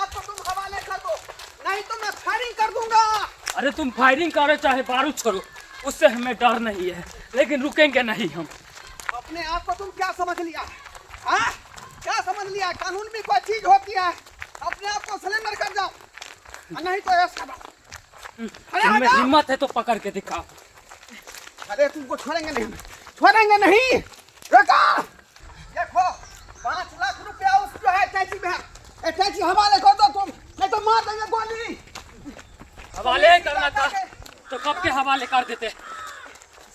आप को तुम हवाले कर दो, नहीं तो मैं फायरिंग कर दूंगा। अरे तुम फायरिंग करो चाहे बारूद छोड़ो, उससे हमें डर नहीं है, लेकिन रुकेंगे नहीं हम। अपने आप को तुम क्या समझ लिया है? हाँ, क्या समझ लिया है? कानून भी कोई चीज होती है। अपने आप को सरेंडर कर जाओ, नहीं तो ऐसा अरे तुम्हें आ जाओ। हिम्मत है तो पकड़ के दिखाओ। अरे तुमको छोड़ेंगे नहीं हम, छोड़ेंगे नहीं। रुको, देखो 5 लाख रुपया उस जो है अटैची में है, अटैची हवाले कर दो तुम, नहीं तो मार देंगे गोली। हवाले करना था तो कब के हवाले कर देते। अरे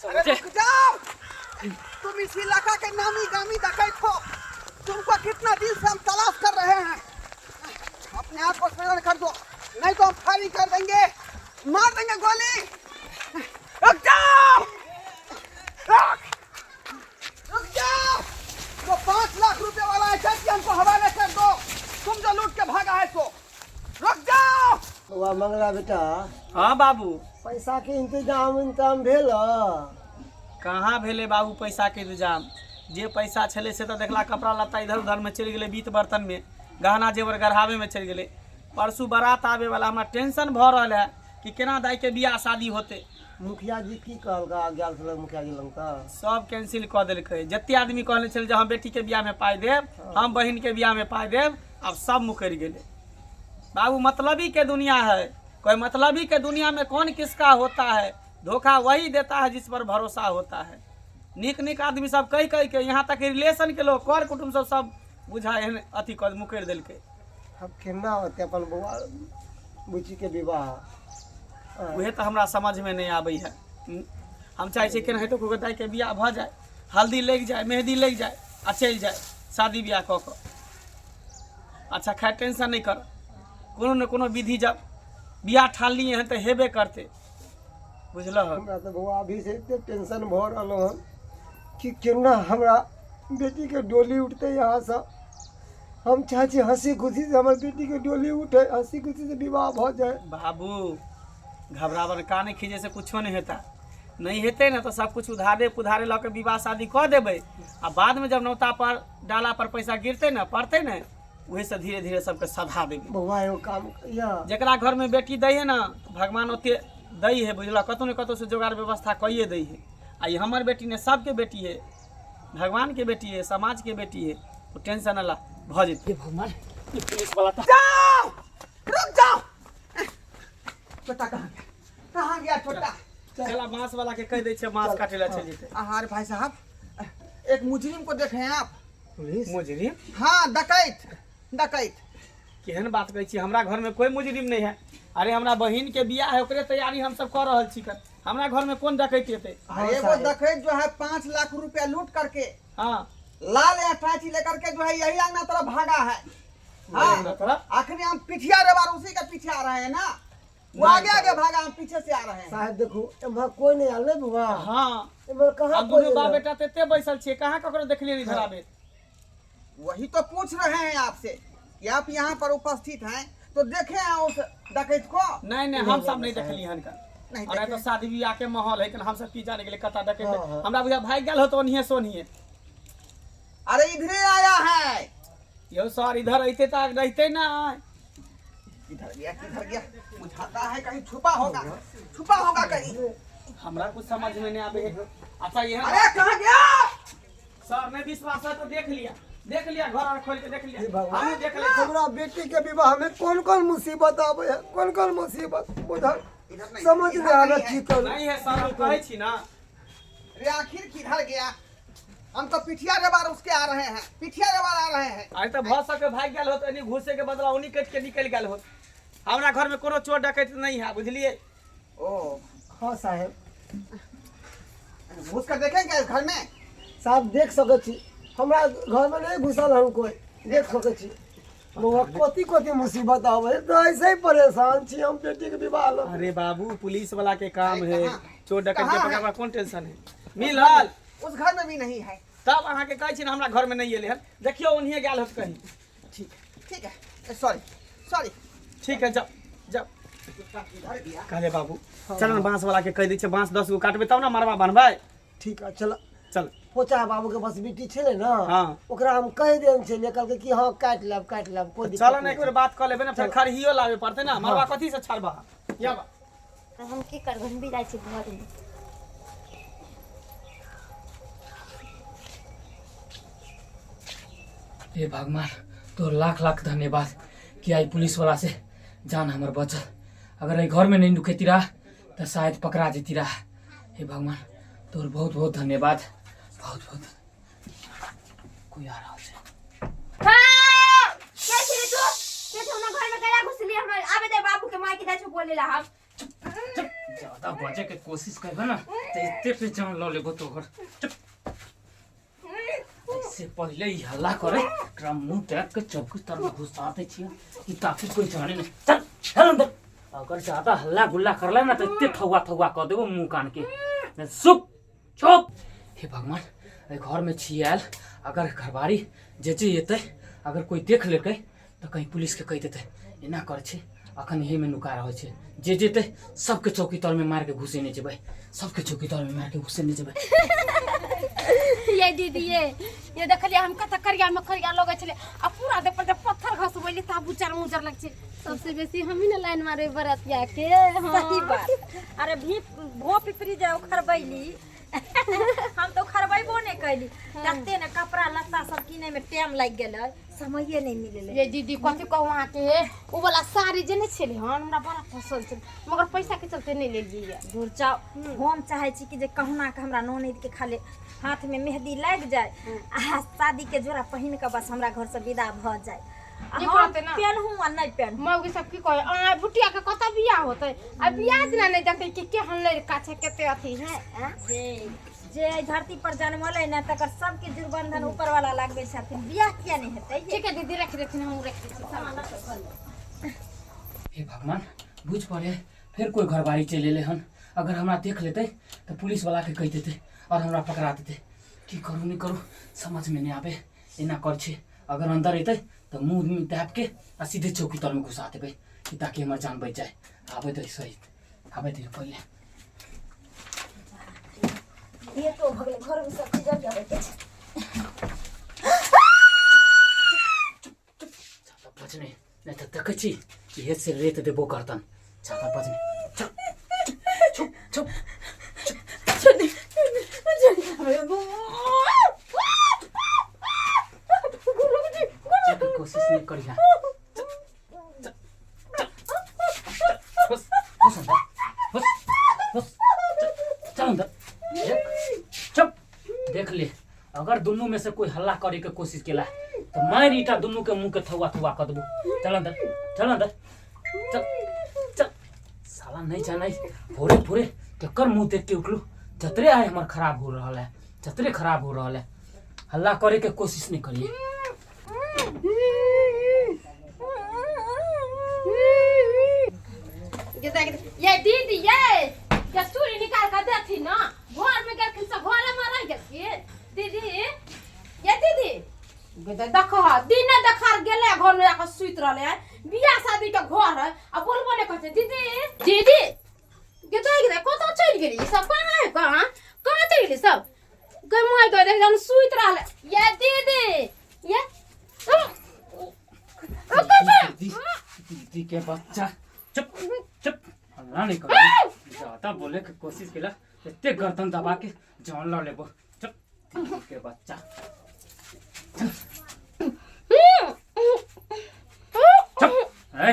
समझे? रुक जाओ, तुम इस इलाका के नामी गामी डकैत हो, तुमको कितना दिन से हम तलाश कर रहे हैं। अपने आप को सरेंडर कर दो, नहीं तो हम फायरिंग कर देंगे, मार देंगे गोली। रुक जाओ, रुक रुक जाओ। वो 5 लाख रुपए वाला है कि हमको हवाले कर दो, तुम जो लूट के भागा है तो। रुक जाओ। बौआ मंगला बेटा। हाँ बाबू। पैसा के इंतजाम इंतजाम भेल? कहाँ भेलै बाबू पैसाके इंतजाम? जे पैसा छलै से तऽ देखला कपड़ा लत्ता इधर उधरमे चलि गेलै, बीत बर्तनमे, गहना जेवर गढ़ाबैमे चलि गेलै। परसू बारात आबै वाला, हमरा टेंशन भऽ रहल है कि केना दाइके बियाह शादी होतै। मुखिया जी की कहलका? गेल छलै मुखिया जी लग तऽ? सब कैंसिल कऽ देलकै। जते आदमी कहने छलै जे हम बेटीके बियाहमे पाइ देब, हम बहिनके बियाहमे पाइ देब, आब सब मुकरि गेलै बाबू। मतलबी के दुनिया है, कोई मतलबी के दुनिया में कौन किसका होता है, धोखा वही देता है जिस पर भरोसा होता है। नीक नीक आदमी सब कहि कहि के, यहाँ तक रिलेशन के लोग, कर कुटुम्ब सब सब बुझा एहन अथी कऽ मुकरि देलकै। आब केना होतै अपन बौआ बुच्चीके विवाह? उहे तऽ हमरा समझमे नहि आबै है। हम चाहै छियै केनाहितो कऽ दाइके बियाह भऽ जाय, हल्दी लागि जाय, मेहदी लागि जाय आ चलि जाय शादी बियाह कऽ कऽ। अच्छा खैर, टेंशन नहि कर, कोनो ने कोनो विधि जब बियाह ठानलियै हन तऽ हेबे करतै, बुझलह? हमरा तऽ बौआ अभी से एते टेंशन भऽ रहल हन कि केना हमरा बेटीके डोली उठतै यहाँसँ। हम चाहै छी हँसी खुशीसँ हमर बेटीके डोली उठे, हँसी खुशीसँ विवाह भऽ जाय। बाबू घबराबऽ नहि, काने खींचे से कुछो नहि हेता। नहि हेतै ने तऽ सब कुछ उधारे पुधारे लऽ के विवाह शादी कऽ देबै आ बादमे जब नौता पर डाला पर पैसा गिरतै ने, पड़तै ने, उहे से धीरे धीरे सबके सधा देबै। बौआ एगो काम करिया। जकरा घरमे बेटी दै है ने, भगवान ओते दै है, बुझलक? कतहु ने कतहु से जोगाड़ व्यवस्था कइए दै है। आ ई हमर बेटी ने, सबके बेटी है, भगवान के बेटी है, समाज के बेटी है। ओ टेंशन अला भऽ जेतै। हे भगवान, ई पुलिस वाला तो जाओ, रुक जाओ। छोटा कहाँ गया? कहाँ गया छोटा? चला, बांस वाला के कहि दै छै, बांस काटे ला चलि जेतै। अरे भाई साहब, एक मुजरिम को देखे हैं आप? पुलिस? मुजरिम? हाँ, डकैत, डकैत। केहन बात कहै छी? हमरा घर में कोई मुजरिम नहीं है। अरे हमरा बहिन के बियाह है, ओकरे तैयारी हम सब कऽ रहल छी। कर हमरा घर में कोन डकैत एतै? अरे वो डकैत जो है 5 लाख रुपया लूट करके लाल अटैची लेकर के जो है यही आंगना तरफ भागा है। हाँ, आखिर हम पिछिया रेबार उसी के पीछे आ रहे हैं ना, वो आगे आगे भागा, हम पीछे से आ रहे हैं। साहेब देखू, एम्हर कोई नहीं आयल ने बौआ? हाँ। एम्हर कहाँ हम कोई दुनू बाप एलै? बेटा तऽ एते बैसल छियै, कहाँ ककरो देखलियै इधर आबैत? वही तो पूछ रहे हैं आपसे कि आप यहाँ पर उपस्थित हैं तो देखे हैं उस डकैत को? नहीं नहीं, हम सब नहीं देखलियै हन का। नहीं और देखे? तो शादी बियाह के माहौल है, हम सब की जाने गेलै कता डकैत। हाँ, हाँ। हमरा बुझा भागि गेल होत ओनिहे सोनिहे। अरे इधरे आया है। यौ सर, इधर अइते तऽ रहिते ना। किधर गया, किधर गया? बुझाता है कहीं छुपा होगा, छुपा होगा कहीं। हमरा कुछ समझ में नहीं आवे है। अच्छा ये अरे कहाँ गया? सर, नहीं विश्वास है तो देख लिया, देख लिया, घर और खोल के देख हे लिया। भगवान। हमहूँ देख ले। हमरा बेटी के विवाह में कौन कौन मुसीबत आवे है, कौन कौन मुसीबत बुझल इधर नहीं, समझ इधर नहीं आवे। नहीं है। की करू? नहीं है सर, हम कहै छी ना। अरे आखिर किधर गया? हम तो पिठिया रेबार उसके आ रहे हैं, पिठिया रेबार आ रहे हैं। अरे तऽ भऽ सके भागि गेल होत, एनी घुसे के बदला ओनी कटि के निकलि गेल होत। हमरा घर में कोनो चोर डकैत नहीं है, बुझलिए? ओ। हाँ साहेब। घुस कर देखेंगे इस घर में? साहब, देख सकै छी, हमरा घर में नहीं घुसल हन कोई, देख सकै छी। बौआ, कथी कथी मुसीबत आवे है, तो ऐसे ही परेशान छी हम बेटी के विवाह लऽ। अरे बाबू, पुलिस वाला के काम अरे है कहाँ? चोर डकैत के कहाँ है? पकड़वा, कोन टेंशन है? मिलल? उस घर में भी नहीं है। तब अहाँके कहै छी ने, हमरा घर में नहीं एलै हन। देखियौ, ओन्हिए गेल होत कहीं। ठीक है, ठीक है, सॉरी सॉरी। ठीक है, जाओ जाओ। किधर गया? कहले बाबू, चल ने, बांस वाला के कहि दै छै, बांस 10 गो काटबै तब ने मरबा बनबै। ठीक है, चल। चल। पोचा बाबू के बस बेटी छलै ने। हाँ। ओकरा हम कहि देने छलियै, कहलकै कि हँ काटि लेब काटि लेब, कोइ दिक्कत चल ने, नहि एक बेर बात कऽ लेबै ने, फेर खरहियो लाबे पड़तै ने। मरबा कथी से छाड़बा या बा। हम की करबै, हम भी जाइ छी घरमे। हे भगवान, तोर लाख लाख धन्यवाद कि आई पुलिस वाला से जान हमर बचल। अगर एहि घर में नहीं नुकेती रहा तो शायद पकड़ा जेती रहा। हे भगवान, तोर बहुत बहुत धन्यवाद, बहुत बहुत। कोई आ रहा है। के छी रे तू? के छी हमरा घर में गला घुसली? हमरा आबे दे, बाबू के माय के जाइ छौ बोले ला हम। चुप, ज्यादा बजे के कोशिश करबे ना तो एते पे जान ल लेबो तोहर। चुप, इससे पहले ही हल्ला करे एकरा मुंह टाँग के चौकी तर में घुसा दै छियै कि ताकि कोई जाने नहीं। चल चल अंदर। अगर ज्यादा हल्ला गुल्ला करले ना तो एते थौआ थौआ कऽ देबो मुंह कान के। सुप चुप। हे भगवान, एहि घर में छी आयल, अगर घरवारी जे जे एतै, अगर कोई देख लेलकै तऽ कहीं पुलिस के कहि देतै। एना कर छै, अखन एहिमे नुका रहल छै। जे जेतै सबके चौकी तर में मार के घुसेने जेबै, सबके चौकी तर में मार के घुसेने जेबै। ये दीदी, ये देखलियै हम कतऽ करिया में करिया लगै छलै आ पूरा देह पर जे पत्थर घसबैली तऽ आब उज्जर मुजर लगै छै। सबसे बेसी हमही ने लाइन मारबै बरतिया के। हाँ। सही बात। अरे भी भो पिपरी जे उखड़बैली, हम तऽ उखड़बैबो नहि कैली। तते ने कपड़ा लत्ता सब किनै में टाइम लागि गेलै, समये नहि मिललै। ये दीदी, कथी कहू अहाँके, ओ वाला साड़ी जे नहि छलै हन, हमरा बड़ा पसन्द छलै, मगर पैसा के चलते नहि लेलियै। दूर जाओ, हम चाहै छी कि जे कहुना के हमरा ननैद के खाली हाथ में मेहंदी लागि जाय आ शादी के जोड़ा पहिन के बस हमरा घर से विदा भऽ जाय। आ नीक हम रहतै ने? पेनहु आ नहि पेनहु। मौगी सब की कहे, आ बुटिया के कतऽ बियाह होतै, आ बियाह दिना नहि देखतै कि केहन लड़का छै, कते अथी है। आँ? जे जे एहि धरती पर जन्मलै ने तकर सबके जुर्बंधन ऊपर वाला लगबै छथिन, बियाह किया नहि हेतै? ठीक है दीदी, रख देथिन, हम रख दै छी सामान। हे भगवान, बुझ पड़े फिर कोई घरवारी चलि एलै हन। अगर हमरा देख लेतै तऽ पुलिस वाला के कहि देतै और हमरा पकड़ा देतै। की करू नहि करू समझ में नहि आबे। एना कर छै, अगर अंदर एतै तऽ मुँह में दाबि के आ सीधे चौकी तर में घुसा देबै कि ताकि हमर जान बचि जाए। आबै दे सही, आबै दे पहिले। ये तो भऽ गेलै, घर में सब चीज आबै के छै। ज्यादा बजने नहीं तऽ देखै छी इहे से रेत देबो करतन। ज्यादा बजने, चुप चुप चुप। के कोशिश नहीं करिहा। बस बस अंदर, बस बस, चल अंदर। देख, चुप, देख ले, अगर दुनू में से कोई हल्ला करे के कोशिश केला तो मार ईटा दुनू के मुंह के थुआ थुआ कर देबो। चल अंदर, चल अंदर, चल चल। साला नहीं जाना भोरे भोरे केकर मुंह देख के उठलू। जतरे आय हमर खराब हो रहल है, जतरे खराब हो रहल है। हल्ला करे के कोशिश नहीं करिए। ये दीदी, ये चूड़ी निकाल कर देथी ना, घर में गेलखिन से घरे में रह गेलखिन। दीदी, ये दीदी, देखो दिने देखार गेले घर में जाकर सुति रहले है। बियाह शादी के घर है आ बोलबो नहीं करते। दीदी, दीदी, गेते गेते कतऽ चलि गेली ई सब? कहाँ है, कहाँ कहाँ चलि गेली सब? गई मुँह गई देख जन सुति रहले। ये दीदी, ये दीदी, दीदी के बच्चा, चुप चुप, हल्ला नहीं करो। ज्यादा बोले के कोशिश केला एते गर्दन दबा के जान ल लेबो। चुप, दीदी के बच्चा, चुप। ए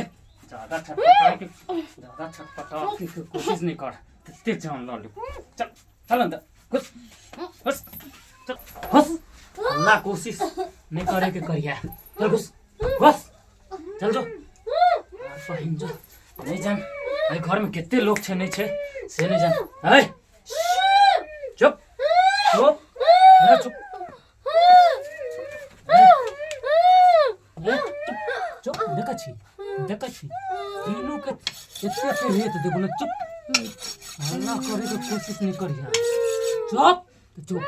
ज्यादा छटपटा के, ज्यादा छटपटा के कोशिश नहीं कर, एते जान ल लेबो। चल चल अंदर घुस घुस, चल घुस। हल्ला कोशिश नहीं करे के करिया। चल घुस घुस, चल जो बहिन जो। नहीं जान एहि घर में कते लोग छै नहीं छै से नहीं जान। ए चुप चुप, ए चुप, ए चुप चुप। देखै छी देखै छी तीनू के एते पे रेत देबो ने। चुप, हल्ला करे के कोशिश नहीं करिया। चुप चुप।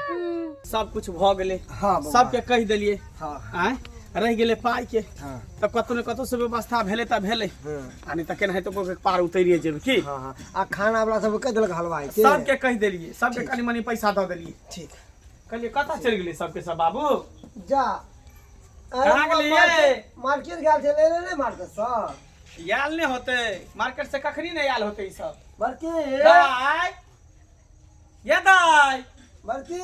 सब कुछ भऽ गेलै। हाँ बौआ। सबके कहि देलियै। हाँ। आँय, रहि गेलै पाइ के। हाँ। तऽ कतौ ने कतौ से व्यवस्था भेलै तऽ भेलै। हाँ। आ नहि तऽ केनाहितो कऽ के पार उतरिए जेबै की। हाँ हाँ, आ खाना वाला सब कहि देलक हलवाई के? सबके कहि देलियै, सबके कनि मनि पैसा दऽ देलियै। ठीक, कहलियै कतऽ चलि गेलै सबके सब बाबू? जा। कहाँ गेलियै? मार्केट गेल छलै ने मार्केट सँ। आयल नहि होतै मार्केट से, कखनी नहि आयल होतै ई सब। बड़की दाइ, ये दाइ। बड़की,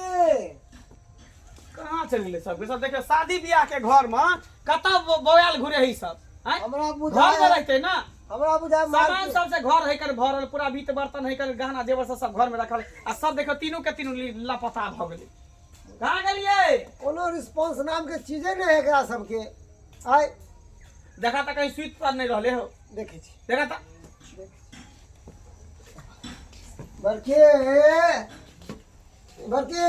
कहाँ चलि गेलै सबके सब? देखियौ, शादी बियाह के घर में कतऽ बौआयल घुरे है ई सब, आँय? हमरा घर में बुझाय रहतै ना। हमरा बुझाय सामान मार्केट सबसे घर है कर भरल, पूरा बीत बर्तन है कर, गहना जेवर सब सब घर में रखल, आ सब देखो तीनू के तीनू लापता भऽ गेलै। कहाँ गेलियै? कोनो रिस्पॉन्स नाम के चीजे नहि है एकरा सबके आइ। देखा तऽ कहीं सुति पर नहि रहले हो। देखै छी। देखा तऽ। बड़की, बड़की,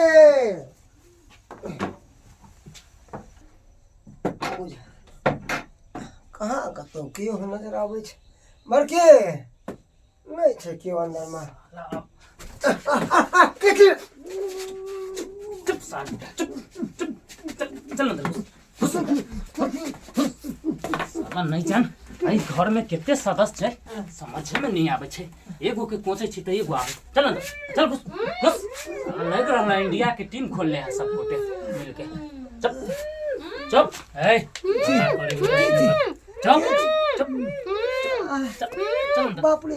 बुझ कहाँ कतौ केओ नजर आबै छै। बड़की, नहि छै केओ अन्दरमे। के छै? चुप साल बेटा, चुप चुप। चल चल अंदर, घुस घुस। साला नहीं जान एहि घर में कते सदस्य छै, समझे में नहीं आबै छै। एगो के कोचै छी तऽ एगो आबै। चल अंदर चल, घुस घुस। साला लागि रहल है इंडिया के टीम खोलले है सब गोटे मिलके। चुप चुप, ए चुप चुप, चल चल अंदर। बाप रे,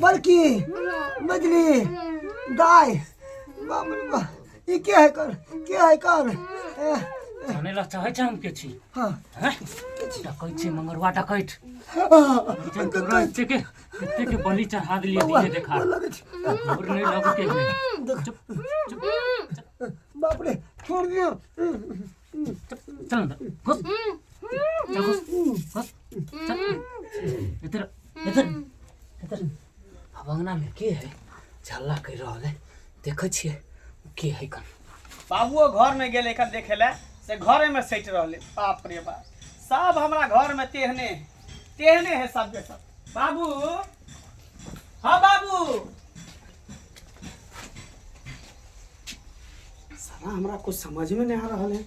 बड़की, मजली दाय, बाप रे बाप, ई के है कर, के है कर? जाने ला चाहै छै हम के छी? हाँ। हैं? डकैत छी मंगरुआ डकैत। जन तोरा एते के कते के बलि चढ़ा देलियै दिने देखा। लगै छै। और नहीं लगै के है। चुप चुप। बाप रे, छोड़ दियो। चल अंदर घुस, चल घुस घुस, चल इधर इधर इधर। अब अंगना में के है झल्ला कर रहल है? देखै छियै के है कन। बाबुओ घर में गेल एखन देखे ले से घरे में सटि रहले। बाप रे बाप, सब हमरा घर में तेहने है, तेहने है सब के सब। बाबू, हाँ बाबू। साला हमरा कुछ समझ में नहीं आ रहल है।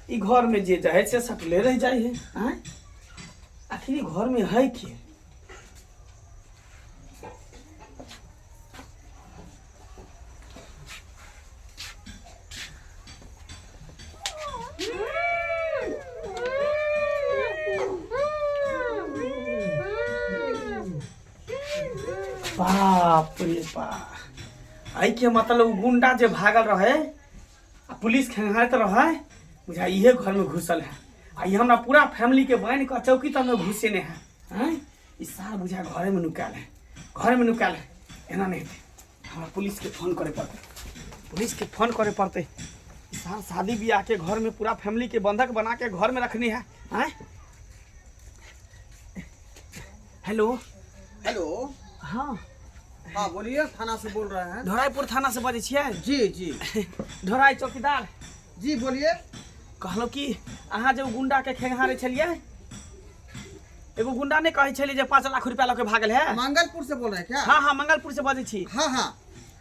ई घर में जे जाए से सटले रह जाए है। आँय, आखिर ई घर में है के? बाप रे बाप, एहि के मतलब उ गुंडा जे भागल रहे आ पुलिस खेंगारैत रहे, बुझा इहे घर में घुसल है आ ई हमरा पूरा फैमिली के बान्हि कऽ चौकी तर में घुसेने है। आँय, ई सार बुझा घरे में नुकायल है, घरे में नुकायल है। एना नहि हेतै, हमरा पुलिस के फोन करे पड़तै, पुलिस के फोन करे पड़तै। ई सार शादी बियाह के घर में पूरा फैमिली के बंधक बना के घर में रखनी है। आँय, हेलो। हेलो। हाँ। हाँ बोलिए, थाना से बोल रहे हैं। ढोराईपुर थाना से बजै छियै? जी जी। ढोराई चौकीदार। जी बोलिए। कहलहुँ कि अहाँ जे ओ गुंडा के खेंगारै छलियै, एगो गुंडा नहि कहै छलियै जे 5 लाख रुपया लऽ के भागल है? मंगलपुर से बोल रहे हैं क्या? हाँ हाँ, मंगलपुर से बजै छी। हाँ हाँ।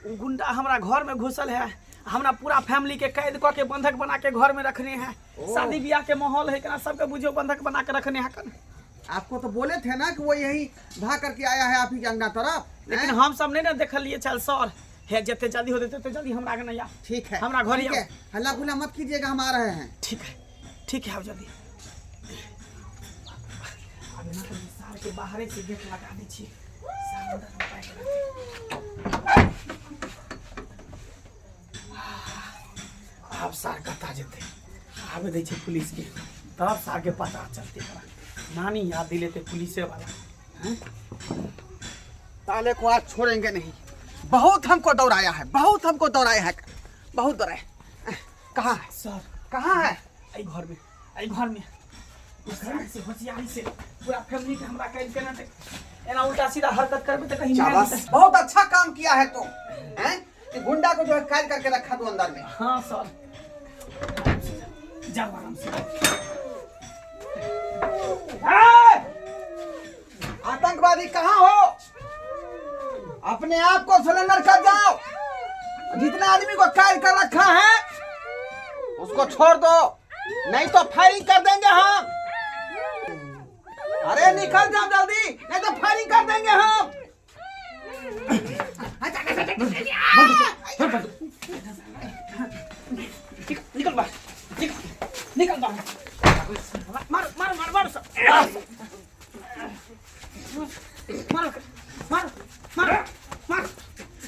ओ गुंडा हमरा घर में घुसल है, हमरा पूरा फैमिली के कैद कऽ के बंधक बना के घर में रखने है। शादी बियाह के माहौल है, केना सबके बुझियौ बंधक बना के रखने है कन। आपको तो बोले थे ना कि वो यही भाग करके आया है आप ही के अंगना तरफ। लेकिन हम सब नहीं ना देखलिए चल सर हे, जते जल्दी होते तते जल्दी हमरा आगे नहीं आ। ठीक है। हमरा घर ठीक आओ। है, हल्ला गुल्ला मत कीजिएगा, हम आ रहे हैं। ठीक है ठीक है, आओ जल्दी। आब एना करी, सार के बाहरे से गेट लगा दै छी, सार अंदर मे पाइप लगा। आब सार कतऽ जेतै? आबे दै छै पुलिस के, तब सार के पता चलतै। एकरा नानी याद दिलेतै पुलिसे वाला, हैं? साले को आज छोड़ेंगे नहीं। बहुत हमको दौड़ाया है, बहुत हमको दौड़ाया है, बहुत दौड़ाया। कहाँ है? सर। कहाँ है? एहि घर में, एहि घर में। होशियारी से, होशियारी से पूरा फैमिली के हमरा कैद केना छै। एना उल्टा सीधा हरकत करबै तऽ कहीं मारि शाबाश, देतै। बहुत अच्छा काम किया है तुम हैं कि गुंडा को जो है कैद करके रखा दो अंदर में। हाँ सर, जाओ आराम से। ए! आतंकवादी कहाँ हो? अपने आप को सरेंडर कर जाओ। जितना आदमी को कैद कर रखा है उसको छोड़ दो, नहीं तो फायरिंग कर देंगे हम। अरे निकल जाओ जल्दी, नहीं तो फायरिंग कर देंगे हम। निकल निकल बाहर, निकल निकल बाहर। मार मार मार मार सब, मारो मारो मारो मारो।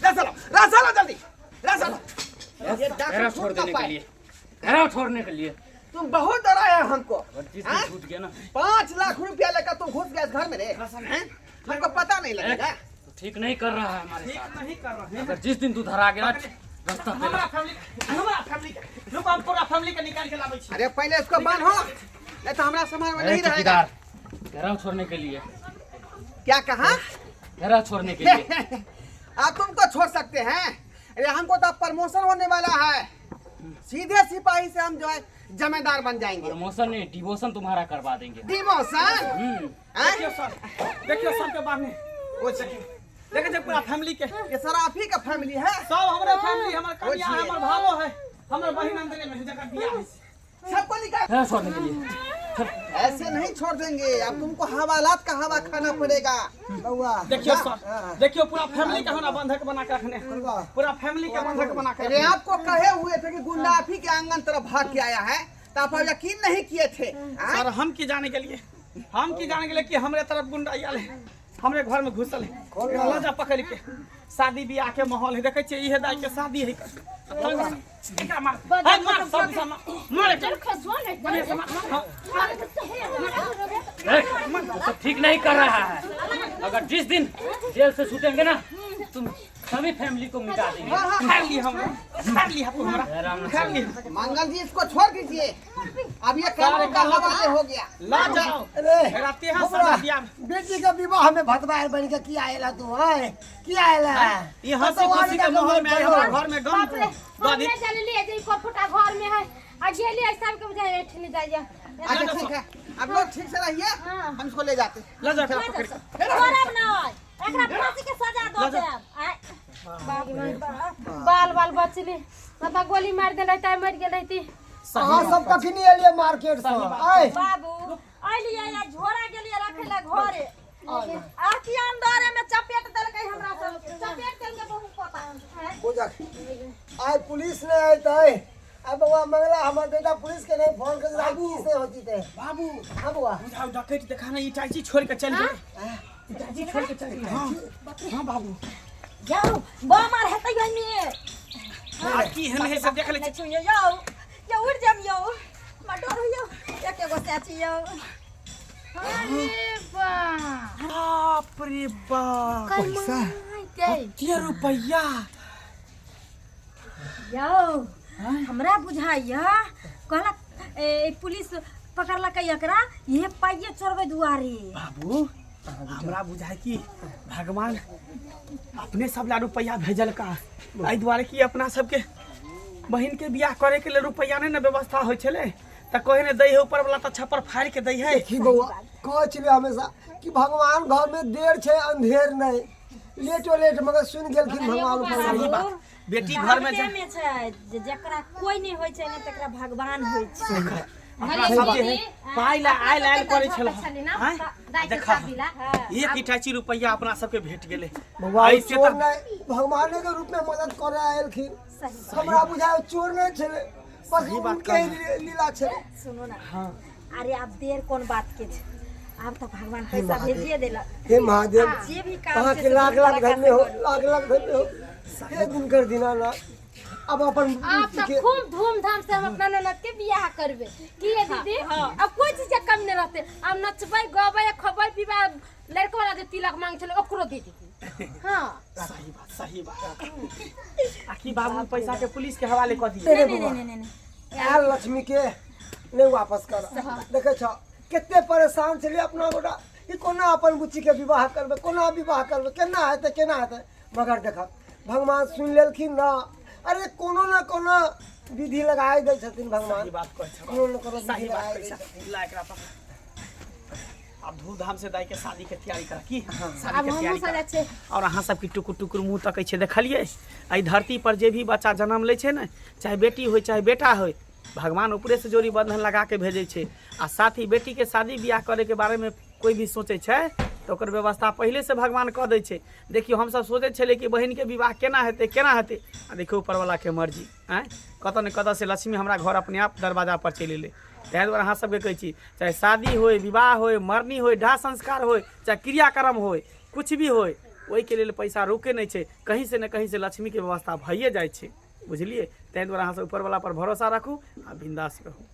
रास्ता लो, रास्ता लो, जल्दी रास्ता लो। ये डाकू घेरा छूट छोड़ ना देने के पाए। लिए, घेरा छोड़ने के लिए। तुम बहुत डराए हमको। और जिस दिन हाँ? छूट गया ना 5 लाख रुपया लेकर तुम घुस गए इस घर में रे, हैं? हमको पता नहीं लगेगा। तो ठीक नहीं कर रहा है हमारे ठीक साथ। नहीं कर रहे हैं। अगर जिस दिन तू धरा गया रास्ता पे हमरा फैमिली, हमरा फैमिली के रुको, हम पूरा फैमिली के निकाल के लाबै छी। अरे पहले इसको बांधो, नहीं तो हमारा सामान में अरे नहीं रहेगा। चौकीदार, घेरा छोड़ने के लिए। क्या कहा? घेरा छोड़ने के लिए। आप तुमको छोड़ सकते हैं? अरे हमको तो प्रमोशन होने वाला है, सीधे सिपाही से हम जो है जमेदार बन जाएंगे। प्रमोशन नहीं, डिवोशन तुम्हारा करवा देंगे। डिमोशन? हम्म। हैं? देखियो सर, देखियो सबके बांधने। वो देखे छै पूरा फैमिली के। ये सर आप ही का फैमिली है? सब हमरे फैमिली, हमर कन्या है, वो हमर भावो है, हमर बहिन अंदरे में है, जकर बियाह है। सबको निकाल। घेरा छोड़ने के लिए। ऐसे नहीं छोड़ देंगे, अब तुमको हवालात का हवा खाना पड़ेगा। बउआ। देखियो सर, देखियो पूरा फैमिली के हमरा बंधक बना के रखने है। पूरा फैमिली के बंधक बना के अरे आपको कहे हुए थे कि गुंडा आप ही के आंगन तरफ भाग के आया है, तो आप यकीन नहीं किए थे। हाँ? सर हम की जाने के लिए, हम की जाने के लिए कि हमरे तरफ गुंडा आयल है, हमरे घर में घुसल है। एकरा लऽ जा पकड़ के। शादी बियाह के माहौल है, देखै छियै इहे दाई के शादी है। एकरा मार, हे मार, सब सब मार, मार एकरा। चल खसुआ नहीं। बढ़िया से मार, हाँ। देख, वो सब ठीक नहीं कर रहा है। अगर जिस दिन जेल से छूटेंगे ना, तुम सभी फैमिली को मिटा देंगे। खा ली हमरा, खा ली तू हमरा, आराम से। खा ली। मंगल जी इसको छोड़ दीजिए, अब ये कानून का हवाले हो गया। ला जाओ। अरे एकरा तेहा हमरा सब बियाह में। बेटी के विवाह में भतवार बन के किया आएला तू है, किया आएला? ये हंसी खुशी के माहौल में आए, हमरा घर में गम बाप रे, हम दादी। नहीं जाने लिए जे को फुटा घर में है आ गेली ऐसा के बुझाए एठनी जाइए। अच्छा ठीक है, अब लोग ठीक से रहिए, हाँ। हम इसको ले जाते हैं। ला जाओ एकरा पकड़ के। छोड़ब नहि, एकरा फांसी के सजा दऽ देब। आय, बाप रे बाप, बाल बाल बचली, मतलब गोली मार देले त मर गेल रहती। अहाँ सब कखनी एलियै मार्केट से? आय बाबू अलियै आ झोरा गेलियै रखै लए घरे, आ की अंदरे में चपेट देलकै हमरा सबके, चपेट देलकै बहुत पता। पूजा आय पुलिस नहीं अयतै। आय बउआ मंगला, हमर बेटा पुलिस के नहीं फोन कर बाबू से होती ते। बाबू। हाँ बउआ। बुझाउ डकैत देखा ना, इटाची छोड़ के चल गेलै, इटाची छोड़ के चल गेलै। हाँ हाँ बाबू। जाउ बम आर हेतै ओहिमे। आ की एहन है से देख ले। नहि छुइयौ यौ, यौ उड़ि जायब यौ, हमरा डर होइयौ, एके गो चाची यौ। अरे बाप, बाप रे बाप, पैसा कते रुपैया यौ। हमरा बुझाइया कहलक ए पुलिस पकड़लकै एकरा ये पाइये चोरबै दुआरे। बाबू हमरा बुझाय कि भगवान अपने सब ला रुपैया भेजलका, एहि दुआरे कि अपना सबके बहिन के बियाह करे के लेल रुपैया नहि ने व्यवस्था होइ छलै, तऽ कहे ने दै है ऊपर वाला तऽ छप्पर फाड़ि के दै है। देखी बउआ, कहै छलियै हमेशा कि भगवान घर में देर छै अंधेर नहीं, लेटो लेट मगर सुन गेलखिन भगवान ऊपर सही वाला। बात, बेटी घर में कहावते में छै जे जकरा कोइ नहि होइ छै ने तकरा भगवान होइ छै। अपना सब जे है पाइ ला आयल आयल करै छल। आँय? देखा एक इटाची रुपैया अपना सबके भेट गेलै। बउआ ऐसे चोर तऽ नहीं, भगवाने के रूप में मदद करे आयल। हमरा बुझाय चोर नहीं छलै, बस सही बात उनके ही लीला छलै। सुनू ना, अरे आब देर कोन बात के छै, आब तऽ भगवान पैसा भेजिए देलक। हे महादेव, जे भी काम अहाँ छै के से लाख लाख बड़का धन्य हो, से करू। लाख लाख धन्य हो। हे दिनकर दीनानाथ, अब अपन आप बुच्ची तो के खूब धूमधाम से हम अपना ननद के बियाह करबे की ये दीदी, अब कोई चीज के कमी नहीं रहते, अब नचबै गबै खबै पीबै, लड़का वाला जे तिलक मांग छले ओकरो दे दीदी। हाँ सही बात, सही बात। आ की बाबू पैसा के पुलिस के हवाले कऽ दिए। रे नहीं बउआ, नहीं नहीं नहीं, आयल लक्ष्मी के नहीं वापस कर। देखे छ कते परेशान छलियै अपना गोटा कि कोना अपन बुच्ची के विवाह करबै, कोना विवाह करबै, केना हेतै केना हेतै, मगर देख भगवान सुनि लेलखिन ना। अरे कोनो न कोनो विधि लगाए दै छथिन भगवान। सही बात कहै छौ। कोनो न कोनो विधि सही बात लगाए कहै दै छौ। छथिन। ला एकरा पकड़, आब धूमधाम से दाई के शादी के तैयारी कर की शादी अब के हमहूँ तैयारी सजा कर। छै। और अहाँ सबके टुकुर टुकुर मुँह तकै छै, देखलियै एहि धरती पर जे भी बच्चा जन्म लै छै ने, चाहे बेटी होय चाहे बेटा होय, भगवान ऊपरे से जोड़ी बंधन लगा के भेजै छै। आ साथ ही बेटी के शादी बियाह करे के बारे में कोई भी सोचै छै तऽ ओकर व्यवस्था पहिलेसँ भगवान कऽ दै छै। देखियौ, हमसभ सोचै छलियै कि बहिनके विवाह केना हेतै, केना हेतै, आ देखियौ ऊपरवलाके मर्जी, आँय, कतऽ ने कतऽ से लक्ष्मी हमरा घर अपने आप दरवाजापर चलि एलै। ताहि दुआरे अहाँ सबके कहै छी, चाहे शादी होय, विवाह होय, मरनी होय, दाह संस्कार होय, चाहे क्रियाक्रम होय, किछु भी होय, ओहिके लेल पैसा रोकै नहि छै। कहीं से ने कहीं से लक्ष्मीके व्यवस्था भइए जाइ छै, बुझलियै? ताहि दुआरे अहाँ सब ऊपरवला पर भरोसा राखू आ बिंदास रहू।